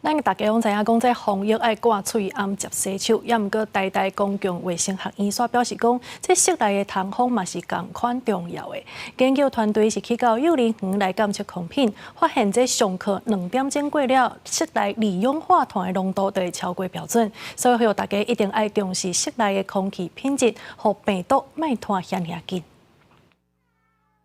咱大家攏知影講，這防疫愛掛喙罨、捷洗手，猶毋過台大公共衛生學院煞表示講，這室內的通風嘛是仝款重要的。研究團隊是去到幼兒園來監測空品，發現這上課2點鐘過了，室內二氧化碳的濃度就會超過標準，所以呼籲大家一定愛重視室內的空氣品質，予病毒莫傳遐爾緊。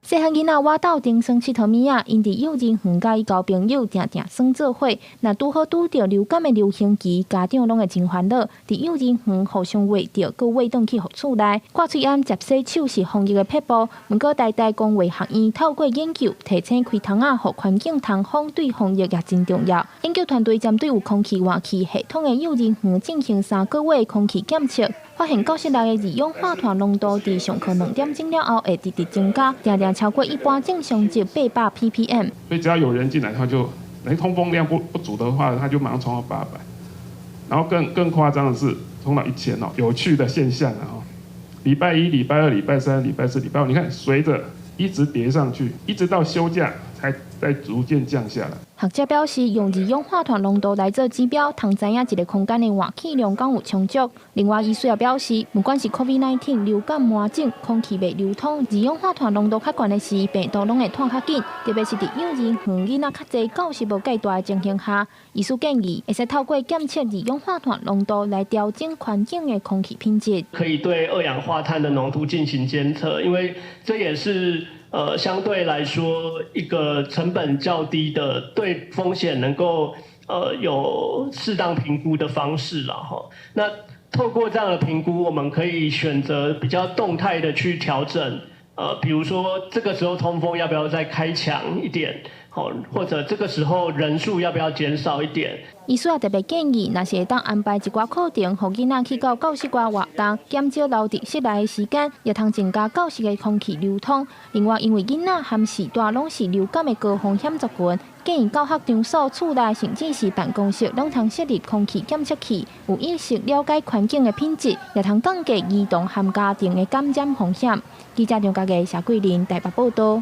細漢囡仔倚鬥陣耍𨑨迌物仔，𪜶佇幼兒園佮伊交朋友，定定耍做伙。若拄好拄著流感的流行期，家長攏會真煩惱。佇幼兒園互相餵著，閣餵轉去予厝內。掛喙罨、捷洗手是防疫的撇步。毋過台大公衛學院透過研究，提醒開窗仔予環境通風對防疫也真重要。研究團隊針對有空氣換氣系統的幼兒園進行3個月空氣檢測。發現教室內的二氧化碳濃度佇上課2點鐘了後會直直增加，定定超過一般正常值800 ppm。所以只要有人進來，他就，你通風量不足的話，他就馬上衝到800。然後更誇張的是，衝到1000哦。有趣的現象啊，禮拜一、禮拜二、禮拜三、禮拜四、禮拜五，你看隨着一直疊上去，一直到休假才在逐漸降下來。學者表示，用二氧化碳濃度來做指標，通知影一个空間的換氣量敢有充足。另外，醫師也表示，不管是 COVID-19 流感、麻疹，空氣袂流通，二氧化碳濃度較懸的時，病毒攏會傳較緊。特別是佇幼兒園囡仔較濟、教室無蓋大的情形下，醫師建議會使透過檢測二氧化碳濃度來調整環境的空氣品質。可以對二氧化碳的濃度進行監測，因為這也是相對來說一個成本較低的，對風險能夠有適當評估的方式啦，哈。那透過這樣的評估，我們可以選擇比較動態的去調整，比如說這個時候通風要不要再開強一點，好，或者這個時候人數要不要減少一點。醫師也特別建議，若是會當安排一寡課程，予囡仔去到教室外活動，減少留佇室內的時間，也通增加教室的空氣流通。另外，因為囡仔和序大攏是流感的高風險族群，建議教學場所、厝內甚至是辦公室，攏通設立空氣檢測器，有意識了解環境的品質，也通降低兒童和家庭的感染風險。記者張家傑、謝桂林台北報道。